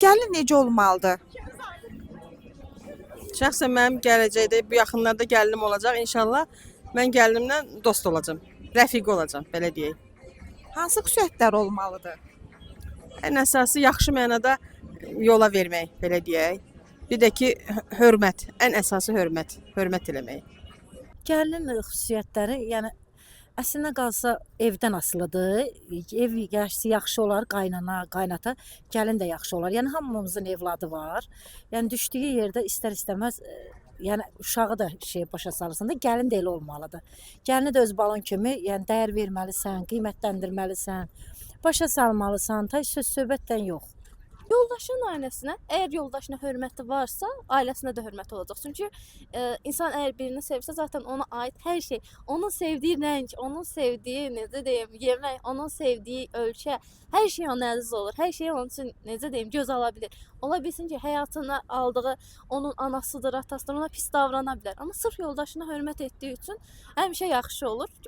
Gəlin necə olmalıdır? Şəxsən mənim gələcəkdə bu yaxınlarda gəlinim olacaq inşallah. Mən gəlinimlə dost olacam, rəfiqə olacam, belə deyək. Hansı xüsusiyyətlər olmalıdır? Ən əsası yaxşı mənada yola vermək, belə deyək. Bir də ki, hörmət, ən əsası hörmət, hörmət eləmək. Gəlinin xüsusiyyətləri, yəni əslinə qalsa evdən asılıdır. Ev yaxşı, yaxşı olar, qaynana, qaynata, gəlin də yaxşı olar. Yəni hamımızın evladı var. Yəni düşdüyü yerdə istər-istəməz yəni uşağı da şey başa salırsan da, gəlin də elə olmalıdır. Gəlini də öz balon kimi, yəni dəyər verməlisən, qiymətləndirməlisən, başa salmalısan, tay söz söhbətdən yox. Yoldaşın ailəsinə, əgər yoldaşına hörməti varsa, ailəsinə də hörməti olacaq. Çünki insan əgər birini sevsə, zaten ona aid hər şey, onun sevdiyi rəng, onun sevdiyi, necə deyim, yemək, onun sevdiyi ölkə, hər şey ona əziz olur. Hər şey onun üçün, necə deyim, göz ala bilər. Ola bilsin ki, həyatına aldığı onun anasıdır, atasıdır, ona pis davrana bilər. Amma sırf yoldaşına hörmət etdiyi üçün həmişə yaxşı olur.